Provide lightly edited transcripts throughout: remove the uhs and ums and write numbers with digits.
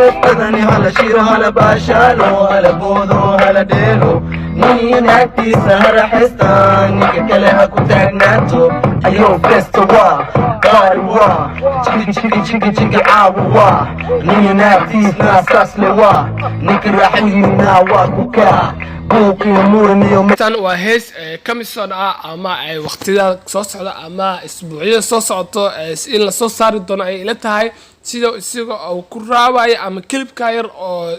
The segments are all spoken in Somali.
Buuq badani, hala shiro, hala baashaalo, hala boodo, hala dheelo. Nin agtiisa ha raaxaysta, ninka kale ha ku taagnaato. Ayo, festa waa qaari, waa jigi jigi jigi jigi. Caawa waa nin agtiisna saasle, waa ninka raaxo yimidna waa ku kaa buuq iyo muran iyo Tan waa hees kamison ah ama ay waqtiyada soo socda ama isbuucyada soo socoto in lasoo saari doono ay ila tahay, sida isaga uu ku raabayo ama clipka yar oo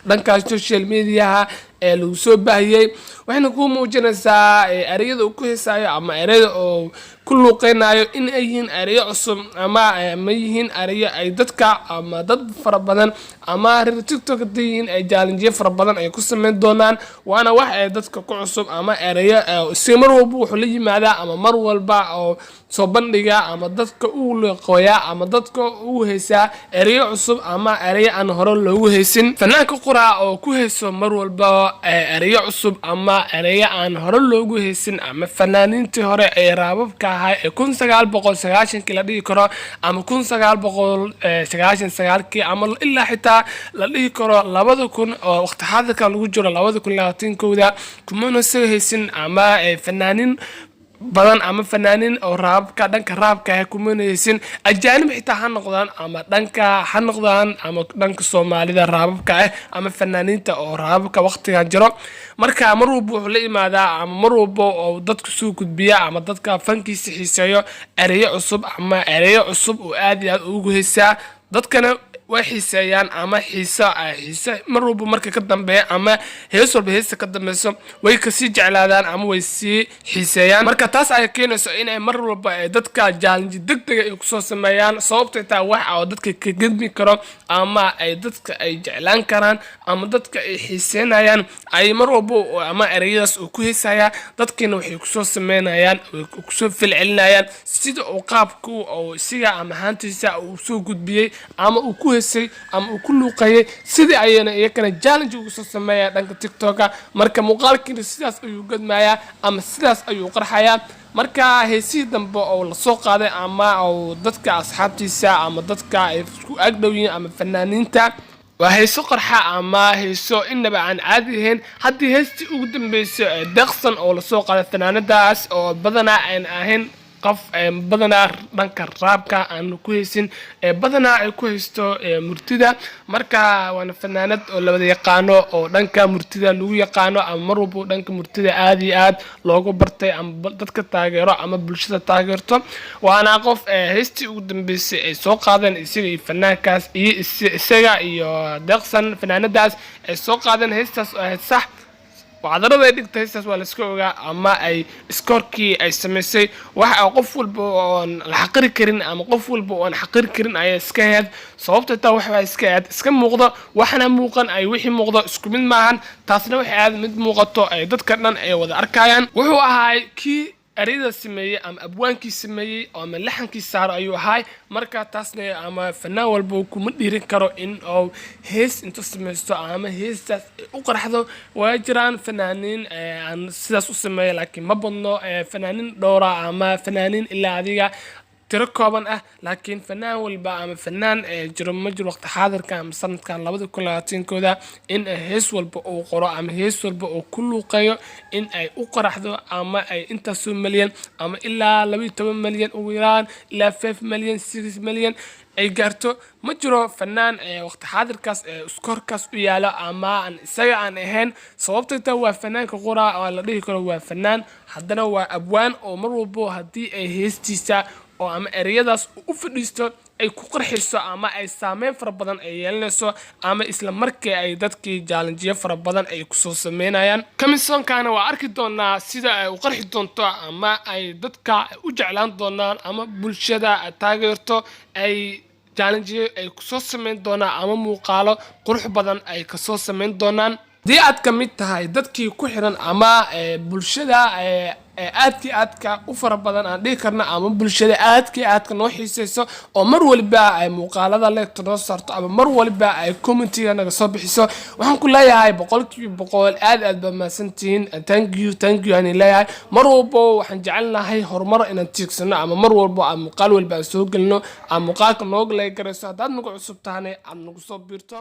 dhanka social mediaha ee lagu soo baahiyey. Waxayna ku muujinaysaa ereyada uu ku heesaayo ama ereyada oo ku luuqeynayo in ay yihiin ereyo cusub ama ma yihiin ereyo ay dadka ama dad fara badan ama reer TikTok haday yihiin ay challengeyo fara badan ay ku sameyn doonaan. Waana wax ay dadka ku cusub ama ereyo si mar walba wuxuu la yimaadaa ama mar walba oo soo bandhiga ama dadka uu luqooyaa ama dadka uu heesaa ereyo cusub ama ereyo aan hore loogu heysin. Fanaanka qoraa oo ku heyso mar walba ereyo cusub ama ereyo aan hore loogu heysin ama fanaaniintii hore ee raababka ahaa ee 1990-kii la dhihi karo ama 1999-kii ama ilaa xitaa la dhihi karo 2000 oo waqti xaadirka lagu jiro 2021-da kumana soo heysin ama fanaaniin badan ama fanaaniin oo raabka dhanka raabka ah kumana heysin, ajaanib xitaa ha noqdaan ama dhanka ha noqdaan ama dhanka Soomaalida raababka ah ama fanaaniinta oo raababka waqtigan jiro. Marka mar walba wuxuu la imaadaa ama mar walba oo dadku soo gudbiya ama dadka fankiisa xiiseeyo ereyo cusub ama ereyo cusub oo aad iyo aad ugu heysaa. Dadkana way xiiseeyaan ama xiise xiise mar walba marka ka dambeeya ama hees walba heesta ka dambeyso way kasii jeclaadaan ama way sii xiiseeyaan. Marka taas ayaa keenayso inay mar walba ay dadka challenge degdega ay kusoo sameeyaan, sababtay taa wax oo dadka ka gedmi karo ama ay dadka ay jeclaan karaan ama dadka ay xiiseynayaan ay mar walba ama ereyadaas uu ku heesayaa. Dadkiina waxay kusoo sameynayaan, way kusoo falcelinayaan sida uu qaabku oo isiga ama ahaantiisa uu soo gudbiyey ama uu ku heesay ama uu ku luuqayay, sidii ayayna iyakana challenge ugu soo sameeyaa dhanka TikToka. Marka muuqaalkiina sidaas ayuu gadmayaa ama sidaas ayuu qarxayaa. Marka heesihii dambe oo lasoo qaaday ama oo dadka asxaabtiisa ama dadka ay isku agdhow yihiin ama fanaaniinta waa heeso qarxa ama heeso inaba aan caadi ahayn. Haddii heestii ugu dambeysay ee Deeqsan oo lasoo qaaday fanaanadaas oo badanaa aan ahayn qof badanaa dhanka raabka aan ku haysin, badanaa ay ku haysto murtida. Marka waana fanaanad oo la wada yaqaano oo dhanka murtida lagu yaqaano ama mar walba dhanka murtida aad iyo aad loogu bartay ama dadka taageero ama bulshada taageerto. Waana qof heestii ugu dambeysay ay soo qaadeen isaga iyo fanaankaas iyo isaga iyo Deeqsan fanaanadaas ay soo qaadeen heestaas oo ahayd sax wacdarada ay dhigtay. Heestaas waa laiska ogaa ama ay scorekii ay samaysay wax qof walba oon la xaqiri karin ama qof walba oon xaqiri karin ayaa iska ahayd, sababta taa waxbaa iska ahayd iska muuqdo, waxna muuqan ay wixii muuqdo isku mid maahan. Taasna waxay ahayd mid muuqato ay dadka dhan ay wada arkayaan. Wuxuu ahaay kii ereyada sameeyey ama abwaankii sameeyey ama laxankii saaro ayuu ahaay. Marka taasna ama fanaan walba kuma dhiirin karo in uu hees inta samaysto ama heestaas ay u qarxdo. Waa jiraan fanaaniin aan sidaas u sameeya, laakiin ma badno, fanaaniin dhowra ama fanaaniin ilaa adiga tiro kooban ah. Laakiin fanaan walba ama fanaan jiro ma jiro waqti xaadirka ama sanadkan 2020-kooda in hees walba uu qoro ama hees walba uu ku luuqeeyo in ay u qaraxdo ama ay intaasoo milyan ama ilaa 12 milyan, ugu yaraan ilaa 5 milyan, 6 milyan ay gaarto. Ma jiro fanaan waqti xaadirkaas scorekaas u yaalo ama aan isaga aan ahayn, sababtay taa waa fanaanka qura oo la dhihi karo waa fanaan, haddana waa abwaan oo mar walbo haddii ay heestiisa oo ama ereyadaas u fadhiisto ay ku qarxiso ama ay saameyn fara badan ay yeelanayso ama isla markii ay dadkii challengeyo fara badan ay kusoo sameynayaan. Kamisonkana waa arki doonaa sida ay u qarxi doonto ama ay dadka u jeclaan doonaan ama bulshada taageerto ay challengeyo ay kusoo sameyn doonaan ama muuqaalo qurux badan ay kasoo sameyn doonaan. Haddii aad ka mid tahay dadkii ku xiran ama bulshada Ee aadka iyo aadka u fara badan aan dhihi karna, ama bulshada aadka iyo aadka noo xiiseyso, oo mar waliba ay muuqaalada leegta noo saarto ama mar waliba ay commentiga naga soo bixiso, waxaan ku leeyahay 100% aad aad baa mahadsantihiin. Thank you, thank you aan leeyahay. Mar walbo waxaan jecelnahay horumar inaan tiigsano, ama mar walbo aan muuqaal walba aan soo gelino aan muuqaalka nooga like garayso. Haddaad nagu cusub tahana, aad nagu soo biirto.